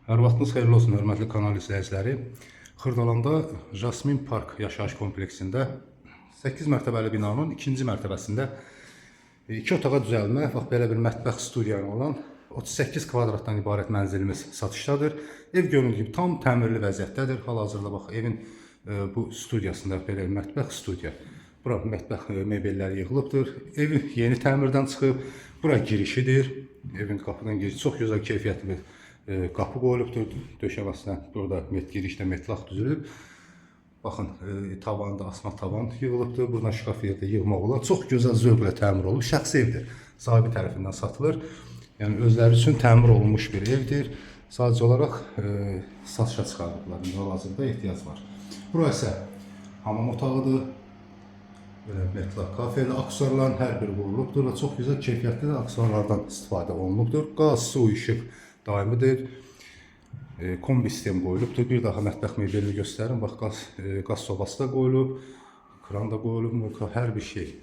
Hər vaxtınız xeyirli olsun, hörmətli kanal izləyiciləri. Xırdalanda Jasmin Park yaşayış kompleksində 8 mərtəbəli binanın ikinci mərtəbəsində iki otağa düzəlmə, bax belə bir mətbəx studiyanı olan 38 kvadratdan ibarət mənzilimiz satışdadır. Ev göründüyü kimi tam təmirli vəziyyətdədir. Hal-hazırda bax evin bu studiyasında belə bir mətbəx studiya. Bura mətbəx mebelləri yığılıbdır. Ev yeni təmirdən çıxıb. Bura girişidir. Evin qapıdan girişi çox gözəl keyfiyyətli bir qapı qoyulubdur. Döşəməsinə burada girişdə metlaq düzülüb. Baxın, tavanda asma tavan yığılıbdır. Buradan şkaf yerdə yığmaq olar. Çox gözəl zövqlə təmir olunub. Şəxsi evdir. Sahibi tərəfindən satılır. Yəni özləri üçün təmir olunmuş bir evdir. Sadəcə olaraq satışa çıxarıblar. İndi hal-hazırda ehtiyac var. Bura isə hamam otağıdır. Belə metlaq kafelə aksesuarların hər biri vurulubdur və çox gözəl keyfiyyətli də aksesuarlardan istifadə olunubdur. Qaz, su, işıq daimidir. Kombi sistem qoyulubdur. Bir daha mətbəx mebelini göstərim. Bax qaz sobası da qoyulub, kran da qoyulub, hər bir şey.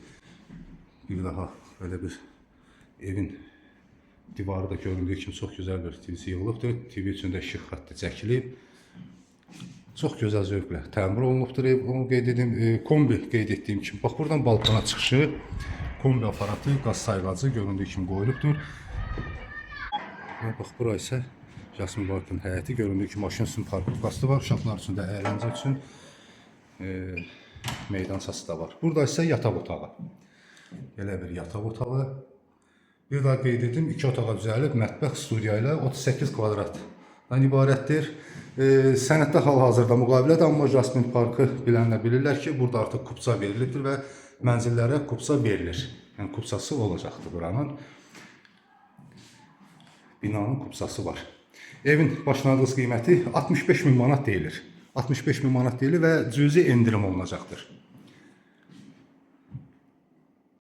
Bir daha belə bir evin divarı da göründüyü kimi çox gözəl bir TV yığılıbdır. TV üçün də işıq xətti çəkilib. Çox gözəl zövqlə təmir olunubdur ev. Onu qeyd edim. Kombi qeyd etdiyim kimi. Bax buradan balkona çıxışı, kombi aparatı, qaz sayğacı göründüyü kimi qoyulubdur. Və bax bura isə Jasmin Parkın həyəti, göründüyü kimi maşın üçün parkovkası var, uşaqlar üçün də əyləncə üçün meydançası da var. Burada isə yataq otağı. Belə bir yataq otağı. Bir daha qeyd edim, iki otağa düzəlib mətbəx studiya ilə 38 kvadratdan ibarətdir. Sənəddə hal-hazırda müqavilədir, amma Jasmin Parkı bilənlər bilirlər ki, burada artıq kupça verilibdir və mənzillərə kupça verilir. Yəni kupçası olacaqdır buranın. Binanın kupçası var. Evin başlanğıc qiyməti 65 min manat deyilir. 65 min manat deyilir və cüzi endirim olunacaqdır.